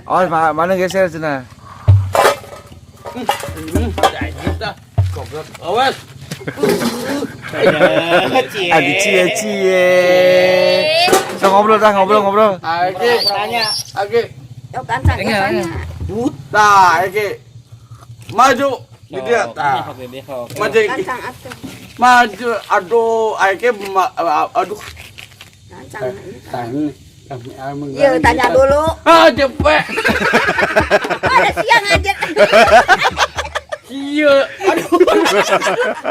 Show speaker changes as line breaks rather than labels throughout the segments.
Oh, mana geser cenah.
Anjing tah. Goblok. Awas.
Adi cie cie. So ngobrol tah, ngobrol ngobrol.
Aki,
Tanya.
aki.
Yo kancang tanya.
Tah, aki. Maju. Di dia tah. Maju.
Kancang atuh.
Maju. Aduh, aki aduh.
Kancang.
Tanya.
Iya, tanya dulu.
Ah, cepet.
Ada siang aja.
Iya. Aduh.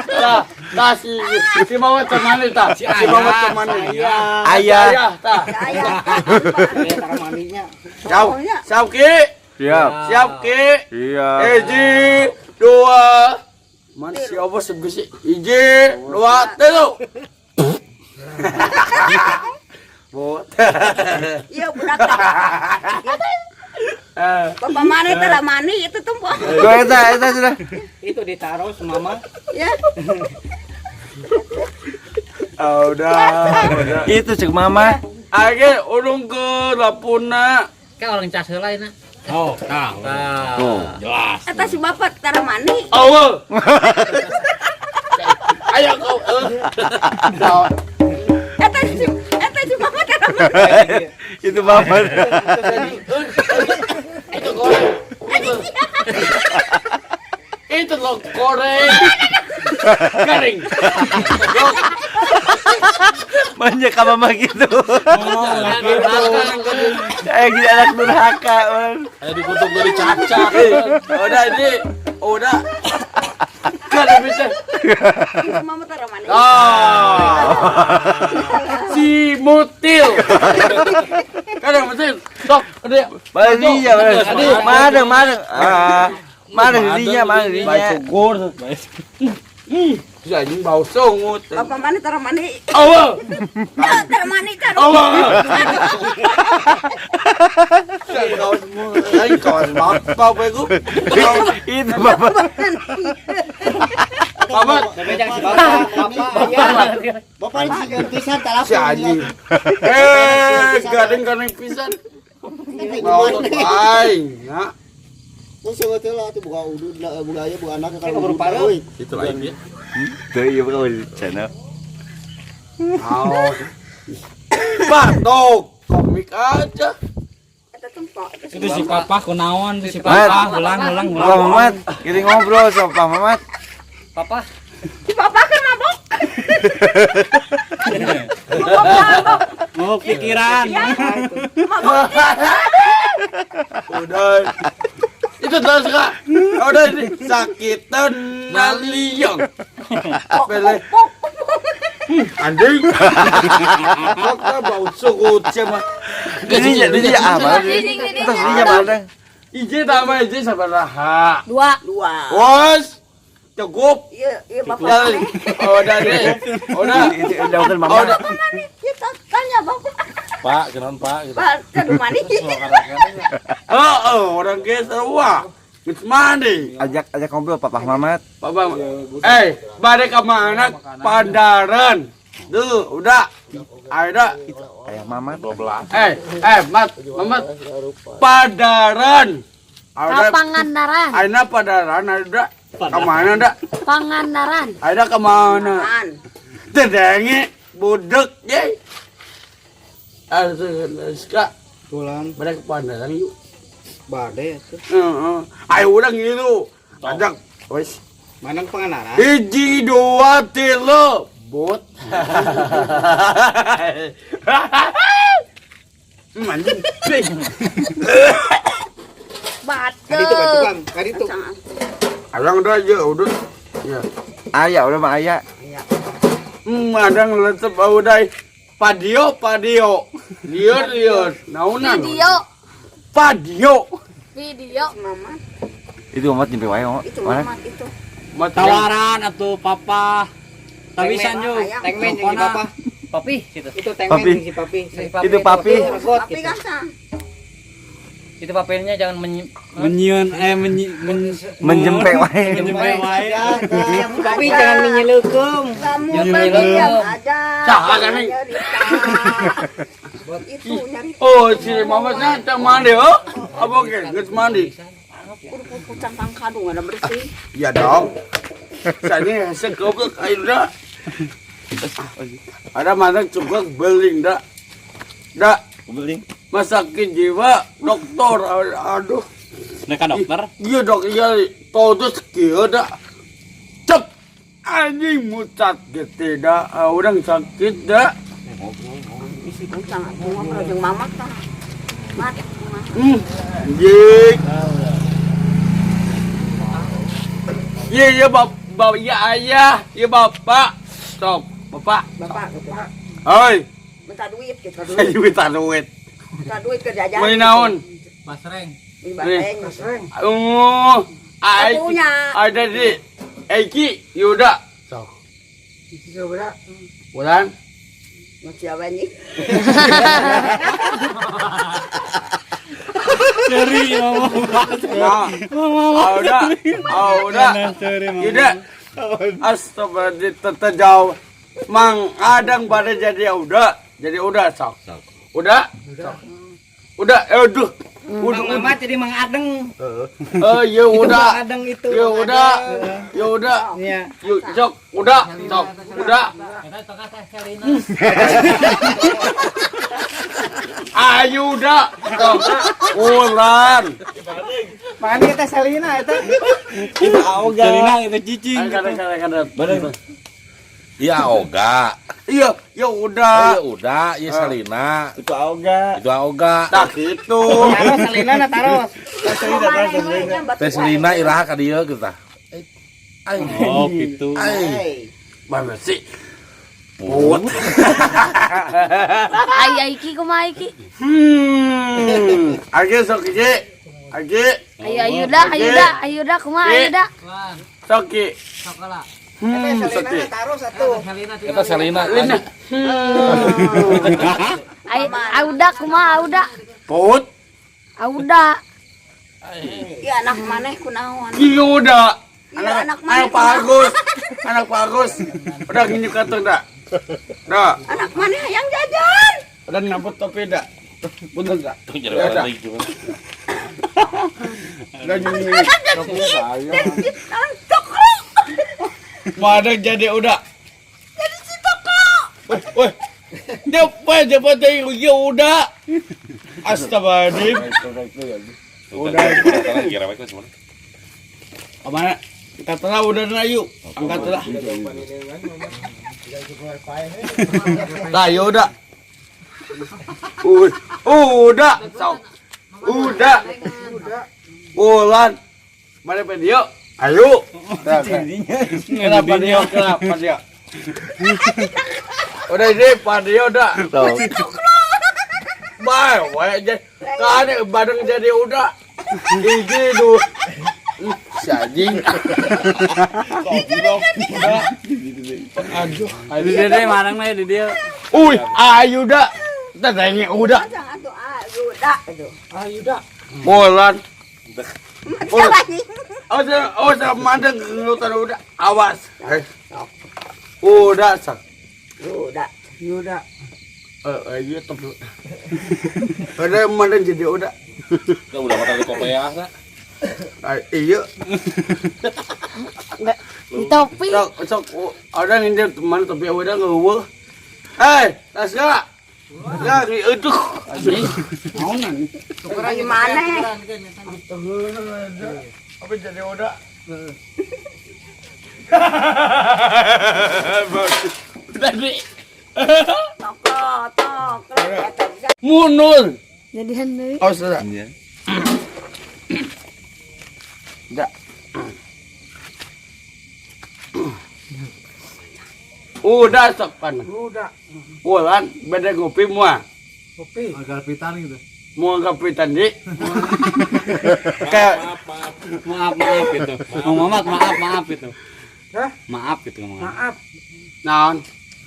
Tah, tah si si mama temani tah. Si mama temani.
Ayah.
Ayah tah.
Saya.
Siap. Siap Ki.
Siap.
Siap Ki.
Iya.
Hiji, dua. Man siapa sih? Hiji, dua, tilu. Bot.
Iya, budak. Bapak mana itu lah mani itu tuh.
Gua eta eta sudah.
Itu ditaruh sama mama.
Ya.
Ah, udah, udah.
Itu cek mama.
Age urung ke lapuna.
Kan orang cas heula na.
Oh, nah,
Tuh.
jelas.
Eta si bapak tara mani.
Awal. Ayo kau.
Eta si bapak tara mani.
Itu mama.
Itu goreng. Itu lo goreng. Garing.
Banyak sama mama gitu. Kayak gini anak durhaka, man.
Ayo dikutuk dari cacak.
Udah ini, udah. Gak bisa.
Si mama tara mani.
Ah. Si mutil. Kadang mesin. Sok, ada.
Mana dinya, mana? Mana, mana? Ah, mana dinya, mana dinya?
Baik syukur. Si anjing bau sungut.
Bapak mana tara mani.
Awal.
Ya, tara mani tara.
Awal. Aing kawan bapak bego.
Itu bapak.
Bapak
Bebejang si bapak. Bapak. Iya.
Bapak ini pisan tak
si anjing. Eh, gading-gading pisan. Mau aing, ya.
Musuh betul lah tuh buka udud, buka ayah, buka anak
Kayak keburu parah.
Itu lain ya.
Tuh, iya bukan channel.
Mau. Batok, komik aja.
Eta tumpok. Eta
Itu si papa kunaon, si
Mat.
papa ulang ulang
Pak
ulang.
Mamat, kita ngobrol sama Pak Mamat.
Papa.
Si bapak kan mabok. Mabok mabok.
Mau pikiran.
Mabok.
Udah. Itu terus kak. Udah ini sakitan naliang. Pele. Anjing. Kok bau sungut sama.
Dinya, dinya ah, mana? Terus dinya mana?
Ije tambah ije sabaraha.
Dua. Dua.
Bos. Cukup.
Iya, iya bapak.
Ya, udah deh. Udah.
Itu udah bukan mama.
Udah.
Mani, kita tanya bapak.
Pak, kenaon Pak gitu.
Pak, tara mani.
Oh, oh, orang geser wah. Geus mandi.
Ajak ajak ngobrol Papa Mamat.
Bapak, eh, balik ke mana? Pandaran. Tuh, udah. Ayo,
Ayah Mamat.
12.
eh, eh, Mat, Mamat. Padaran. Ayo,
Pangandaran,
Aina Padaran, ayo, kemana dak?
Pangandaran.
Ayo kemana?
An.
Tedengi, budek, ye. Ayo,
Pulang
balik ke Pandaran yuk.
bade tuh.
Heeh. Ayo udah gitu. Ajak, wes.
Mana Pangandaran?
Hiji, dua, tilu. Bot. Anjing.
Batu.
Kali itu kan tukang, kali itu.
Abang udah aja, udah. Ya.
Ayah udah mah ayah.
Ada ngeletep udah. Padio, padio. Liur, liur. Naunan.
Video,
Padio.
video.
Mama,
Itu Mamat nyampe wae, Mamat.
itu
Mana?
mama itu.
Mati.
Tawaran atuh papa. Tawisan yuk.
Tengmen yang si papa.
Papi gitu.
Itu tengmen
Papi.
yang si papi.
Itu papi.
Regot
Papi
gitu.
kan sang.
Itu papilnya jangan
Menyieun eh menyi men
Menjempe wae.
Menjempe wae.
Tapi jangan menyeleukeum.
Kamu
Jangan
berdiam
minum.
aja.
Saha kan, Neng?
Nyerita. Itu nyerita.
Oh, si mama saya mandi oh. Apa ke? Geus mandi.
Kudu cangkang kadung ada bersih.
Ya dong. Saya ini hese goblok ayo dah. Ada mana cukup beling dah. Dah
Beling.
Masakit jiwa dokter aduh.
Mereka dokter.
Iya dok, iya terus kieu dah. Cep. Anjing mutat gitu dah. Ah, orang sakit dah.
Cang aku ngobrol jeung mama tah. Mat.
Anjing. Iya, iya, bapak, iya ayah, iya bapak. Stop, bapak.
Bapak gitu.
Hoi,
Minta duit gitu.
saya minta duit.
Minta duit ke jajan.
Mau naon?
Basreng.
Beli bateng.
Oh, ai,
Punya.
ada di Eki, Yuda. Sok. Bulan.
Mau siapa nih?
Ceri mama.
Nah, udah, udah.
Ceri mama.
Yuda. Astagfirullah, tetap jauh. Mang Adang pada jadi udah, jadi udah sok. Udah? Sok. Udah, aduh. Udah,
Mang Mamat jadi Mang Adeng.
Eh, ya udah.
Mang Adeng itu.
Ya udah. Ya udah.
Iya.
Yuk, sok, udah, sok, udah.
Eta tongkat teh Selina.
Ayo udah. Sok. Ulan.
Makan kita Selina eta.
Selina itu cicing.
Kadang kadang kadang.
Iya Oga.
Iya, ya udah.
Iya udah, iya Salina.
Itu Oga.
Itu Oga.
Tak gitu.
Taruh Selina na taruh.
Teh Selina iraha ka dieu gitu tah. Ai.
Oh, gitu.
Ai.
Mana sih?
Put.
Ay Aiki kumaha Aiki?
Age sok ge. Age
Ayo Ayuda, Ayuda, Ayuda kumaha Ayuda?
sok ge.
Sok lah.
Sok ge.
Taruh satu.
Selina
Eta Selina.
Lina.
Ay Auda kumaha Auda?
Put.
Auda.
Iya anak maneh kunaon?
Iya udah.
Iya anak maneh.
Anak Pak Agus. Anak Pak Agus. Udah nginjuk kartu dah. Dah.
Anak maneh hayang jajan.
Udah nabut topi dah. Betul dah.
Jadi orang gitu.
Udah nginjuk topi saya.
Tokro.
Mana jadi udah.
Jadi si tokro.
Weh, weh. Cepat, cepat, ya udah. Astagfirullahaladzim.
Udah.
Kemana? Katalah udah na yuk. Angkatlah. Nah, ya udah. Udah, sok. Udah. Bulan. Mana video? Ayo. Kenapa dia? Kenapa dia? Udah ini Pak Dio udah. Bye, wae aja. Kan bareng jadi udah. Gigi du. Si anjing. Aduh.
Di dia deh marang mah di dia.
Uy, ayo dah. Tetangga udah.
Jangan tuh Ayuda itu.
Bulan.
Siapa nih?
Oh, oh, mandeng ngelutan udah. Awas. Udah, sak.
Udah.
Yuda.
Eh, iya tapi. Ada mandeng jadi udah.
Udah makan di kopeah dah.
Iya.
Topi.
Sok, sok, ada yang dia teman tapi udah ngewe. Eh, Tasya. Ya, itu. Anjing. Naonan.
Gimana?
Apa jadi udah? Tadi
Tokro, tokro.
mundur.
Jadi deui.
Oh, sudah.
Iya.
Enggak. Udah sok pan.
Udah.
Bulan beda ngopi mua.
Kopi.
Agar pitan gitu.
Mua ngopi tadi. Kayak
Maaf, maaf gitu. Mang Mamat maaf, maaf gitu.
Hah?
Maaf gitu Mang.
Maaf.
Naon?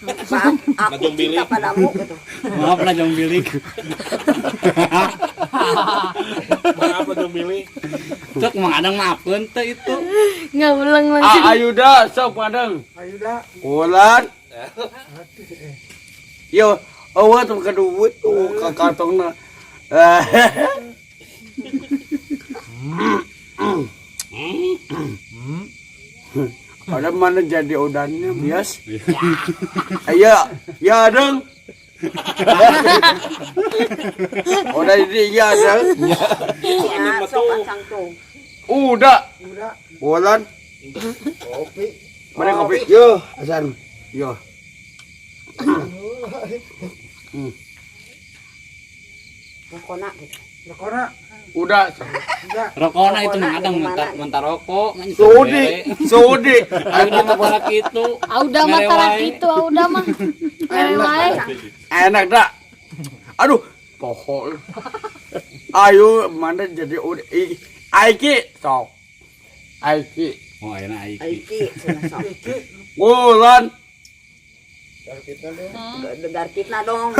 Maaf, aku cinta padamu gitu.
Maaf lah jong bilik.
Maaf atuh milih.
Cek Mang Adang maafkeun teh itu.
Ngaulang langsung.
Ah, Ayuda sok Padang.
Ayuda.
Ulan. Yo, eueuh tuh ke duit tuh ke kantongna. Ada mana jadi udannya bias? Ayo, ya dong. Udah jadi ya dong.
Ya, sok acang tuh.
Udah.
Udah.
Ulan.
Kopi.
Mana kopi? Yo, Hasan. Yo.
Rokona gitu.
Rokona.
Udah.
Udah.
Rokona itu Mang Adang mentah rokok.
Sudi, sudi.
Udah mata gitu.
Auda mah tarak itu, auda mah. Mere wae.
Enak dah. Aduh, pohon. Ayo, mana jadi udah. Aiki, sok. Aiki.
Oh, enak Aiki.
Aiki cenah sok.
Ulan.
Dengar fitnah dong.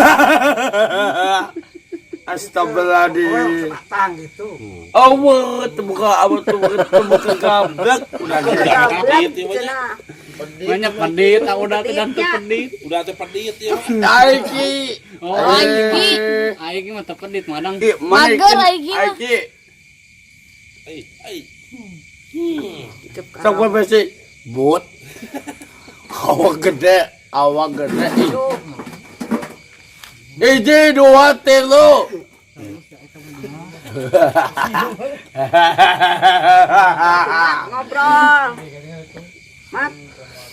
Astagfirullahaladzim.
Batang gitu.
Awas, terbuka, awas, terbuka, terbuka gablek. Udah
Gablek cenah.
Banyak pedit, udah teh dan teu pedit.
Udah teh pedit ya.
Aiki.
Oh,
Aiki.
Aiki mah teu pedit Mang Adang.
Ki, mana
Mager Aiki mah.
Aiki.
Ai, ai.
Sok gue besi. But. Awak gede, awak gede. Hiji, dua, tilu.
Ngobrol. Mat,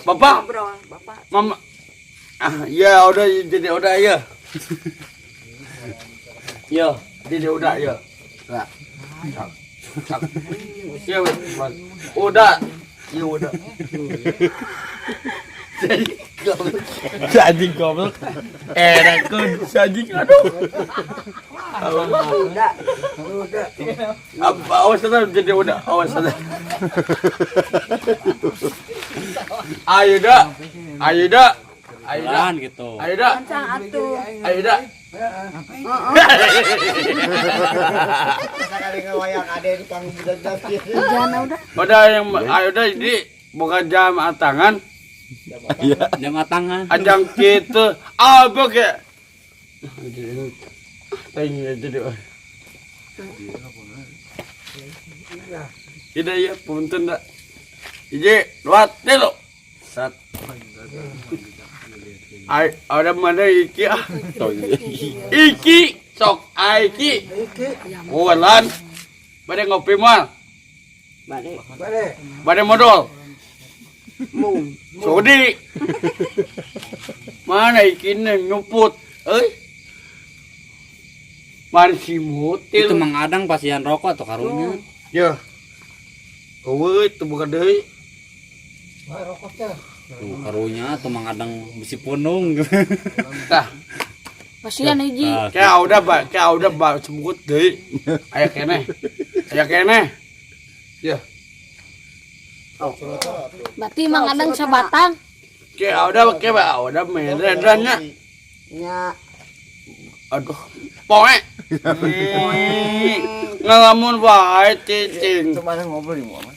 Bapak,
ngobrol, Bapak.
Mama. Ah, ya udah jadi udah ya. Ya, jadi udah ya. Nah. Ya, udah. Ya udah. Jadi goblok. Jadi goblok. Enak jadi aduh.
Udah.
Udah.
Apa awas ada jadi udah awas ada. Ayo dah. Ayo dah. Ayo dah.
Ulan gitu.
Ayo dah.
Acang atuh.
Ayo dah.
Sekali ngewayang ade di panggung budak
Jangan udah.
Udah yang ayo dah jadi bukan jam tangan,
Jam tangan.
ajang kita apa ke? Jadi Tidak ya, punten dah. Hiji, dua, tilu. Sat. Ay, ada mana iki ah? Iki, sok aiki.
Iki.
Kulan. Bade ngopi mal,
Balik.
Bade.
bade modal.
Mung.
Sudi. Mana ikinnya nyuput, euy. Mana si mutil.
Itu Mang Adang pasian rokok atau karunya.
Ya. Eueuh, itu bukan deui.
Wah, rokok teh.
Tuh karunya atau Mang Adang besi punung.
Tah,
Pasian hiji.
Nah,
kayak udah ba, kayak udah ba sebut deui. Aya keneh. Aya keneh. Ya,
Berarti Mang Adang sabatang.
kayak udah kayak udah meredannya.
Nya.
Aduh, poe. Ngalamun wae cicing.
Itu mana ngobrol di mana?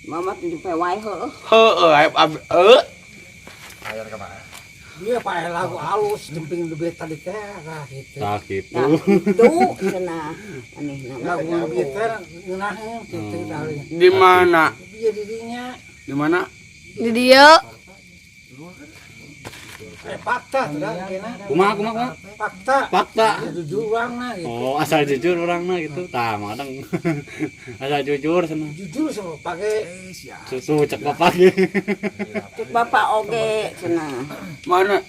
Mama tunjuk wae heueuh.
Heueuh, heueuh.
Ayar kemana?
Dia pakai lagu halus jemping lebih tadi teh lah gitu.
Tah gitu.
Nah, itu cenah. Aneh
Lagu lebih teh ngeunaheun gitu dari.
Di mana?
Dia dirinya
Di mana?
Di dieu.
Fakta tuh dah kena.
Kumaha kumaha kumaha?
Fakta.
Fakta.
Jujur orangna gitu.
Oh, asal jujur orangna gitu. Tah, Mang Adang. Asal jujur cenah.
Jujur sama pakai
Susu cek bapak ge.
Cek bapak oge cenah.
Mana?